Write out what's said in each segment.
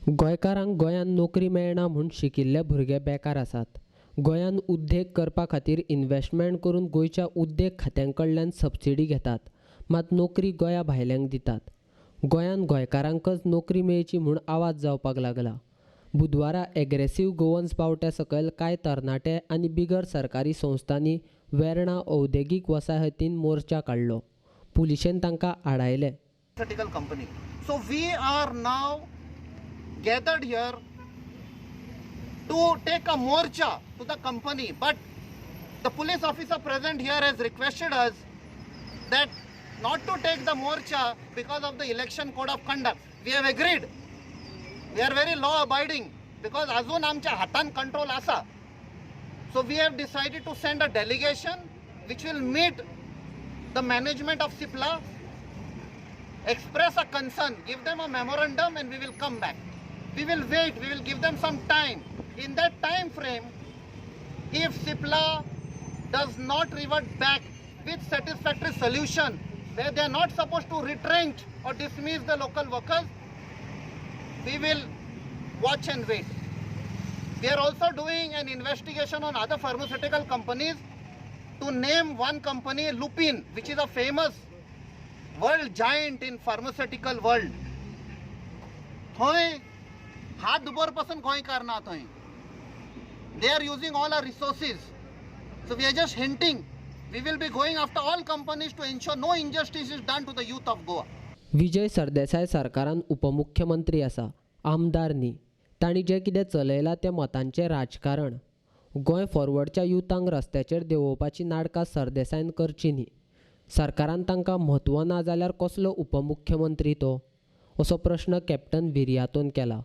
गोंयकारांक गोंयांत नोकरी मेळना म्हूण शिकिल्ले भुरगे बेकार आसात. गोंयांत उद्देग करपा खातीर इन्व्हेस्टमेंट करून गोंयच्या उद्देग खात्यां कडल्यान सबसिडी घेतात, मात नोकरी गोंया भायल्यांक दितात. गोंयांत गोंयकारांकच नोकरी मेळची म्हूण आवाज जावपाक लागला. बुधवारा एग्रेसिव्ह गोवन्स बावट्या सकयल कांय तरणाटे आनी बिगर सरकारी संस्थांनी वेर्णा औद्योगीक वसाहतीन मोर्चा काडलो. पुलिशेन तांकां आडायले. Company. So we are now gathered here to take a morcha to the company, but the police officer present here has requested us that not to take the morcha because of the election code of conduct. We have agreed. We are very law abiding because अजून आमच्या हातान control आसा. So we have decided to send a delegation which will meet the management of Cipla, express a concern, give them a memorandum, and we will come back. We will wait, we will give them some time. In that time frame, if Cipla does not revert back with satisfactory solution where they are not supposed to retrench or dismiss the local workers, we will watch and wait. We are also doing an investigation on other pharmaceutical companies. To name one company, Lupin, which is a famous world giant in pharmaceutical world. थंय हात भर पासून गोंयकार ना थंय. They are using all our resources. So we are just hinting, we will be going after all companies to ensure no injustice is done to the youth of Goa. Vijay Sardesai सरकारान उपमुख्यमंत्री आसा, आमदार न्ही. तांणी जें कितें चलयलां तें मतांचें राजकारण. गोंय फॉरवर्डच्या युथांक रस्त्याचेर देंवोवपाची नाटकां सरदेसायान करची न्ही. सरकारान तांकां म्हत्व ना जाल्यार कसलो उपमुख्यमंत्री तो, असो प्रश्न कॅप्टन विरियातोन केला.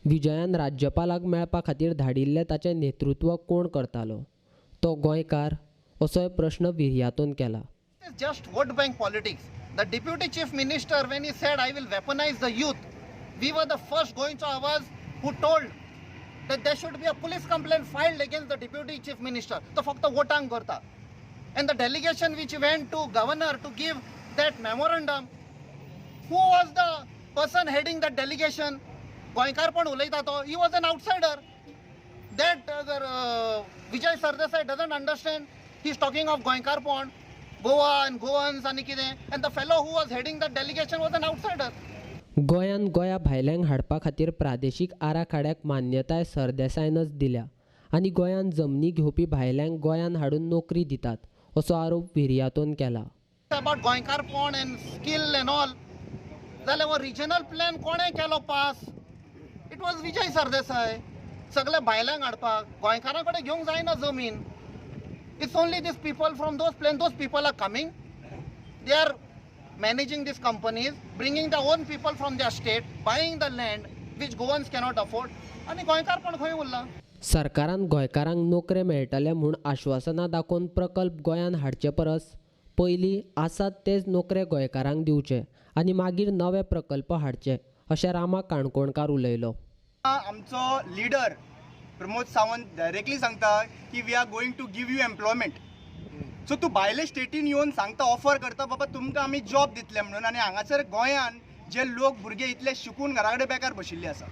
विजयान राज्यपालाक मेळपा खातीर धाडिल्लें ताचें नेतृत्व कोण करतालो, तो गोंयकार, असोय प्रश्न विरियातोन केला. It's just vote bank politics. The deputy chief minister, when he said, "I will weaponize the youth," we were the first Goencho Awaz who told that there should be a police complaint filed against the deputy chief minister. तो फक्त वोटांक करता. And the delegation which went to governor to give that memorandum, who was the person heading that delegation? गोंयकारपण उलयता तो. He was an outsider. That Vijay Sardesai doesn't understand. He's talking of गोंयकारपण, Goa and Goans आनी कितें, and the fellow who was heading that delegation was an outsider. गोंयांत गोंया भायल्यांक हाडपा खातीर प्रादेशीक आराखड्याक मान्यताय सरदेसायनच दिल्या आनी गोंयांत जमनी घेवपी भायल्यांक गोंयांत हाडून नोकरी दितात, असो आरोप विरियातोन केला. About गोंयकारपण and skill and all, जाल्यार हो रिजनल प्लॅन कोणें केलो pass? It was Vijay Sardesai. सगळे भायल्यांक हाडपाक, गोंयकारां कडेन घेवंक जायना जमीन. It's only these people from those plan, those people are coming, they are managing these companies, bringing their own people from their state, buying the land which Goans cannot afford. आनी गोंयकारपण खंय उरलां? सरकारान गोंयकारांक नोकरे मेळटले म्हूण आश्वासनां दाखोवन प्रकल्प गोंयांत हाडचे परस पयलीं आसात तेच नोकरे गोंयकारांक दिवचे आनी मागीर नवे प्रकल्प हाडचे, अशें रामा काणकोणकार उलयलो. आमचो लिडर प्रमोद सावंत डायरेक्टली सांगता की we are going to give you employment. So तूं भायले स्टेटीन येवन सांगता, ऑफर करता, बाबा तुमकां आमी जॉब दितले म्हणून, आनी हांगासर गोंयान जे लोक भुरगे इतले शिकून घरा कडेन बेकार बशिल्ले आसा.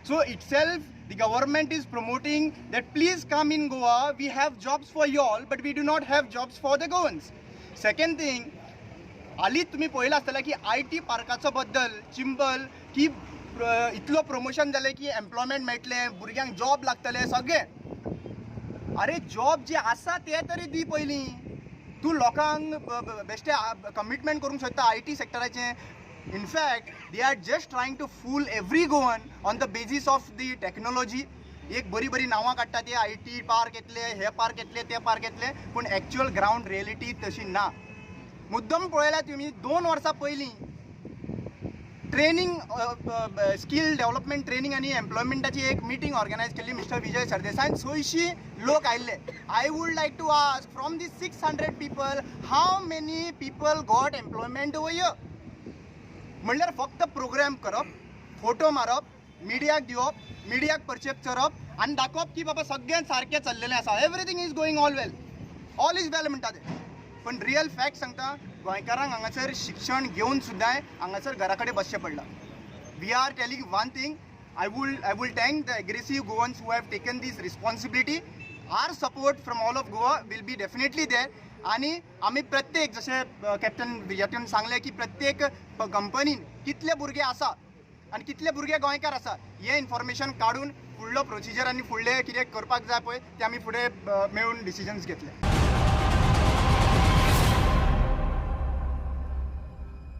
So itself the government is promoting that please come in Goa, we have jobs for you all, but we do not have jobs for the Goans. Second thing, हालींच तुमी पळयलां आसतलें की I T पार्काचो बद्दल चिंबल की इतलो प्रमोशन जालें की एम्प्लॉयमेंट मेळटलें, भुरग्यांक जॉब लागतले सगळें. अरे जॉब जे आसा ते तरी दी पयलीं. तूं लोकांक बेश्टे कमिटमेंट करूंक सोदता I T सेक्टराचें. In fact they are just trying to fool every Goan on the basis of the technology. एक बरी बरी नांवां काडटा ते, I T park येतले, हे पार्क येतले, ते पार्क येतले, पूण एक्चुअल ग्रावंड रियलिटी तशी ना. मुद्दम पळयल्यार तुमी 2 वर्सां पयलीं ट्रेनींग, स्कील डेव्हलपमेंट ट्रेनींग आनी एम्प्लॉयमेंटाची एक मिटींग ऑर्गनायज केल्ली मिस्टर विजय सरदेसायन. 600 लोक आयिल्ले. I would like to ask, from the 600 people, how many people got employment over here? म्हणल्यार फक्त प्रोग्राम करप, फोटो मारप, मिडियाक दिवप, मिडियाक परचेप करप आनी दाखोवप की बाबा सगळें सारकें चल्लेलें आसा, everything is going all well, all is well म्हणटा ते. पण रियल फॅक्ट सांगता, गोंयकारांक हांगासर शिक्षण घेवन सुद्दां हांगासर घरा कडेन बसचें पडलां. We are telling one thing. I will thank the aggressive Goans who have taken this responsibility. Our support from all of Goa will be definitely there. आनी आमी प्रत्येक, जशें कॅप्टन विजयान सांगलें की प्रत्येक कंपनीन कितले भुरगे आसा आनी कितले भुरगे गोंयकार आसा हें इन्फॉर्मेशन काडून फुडलो प्रोसिजर आनी फुडलें कितें करपाक जाय पळय तें आमी फुडें मेळून डिसिजन्स घेतले.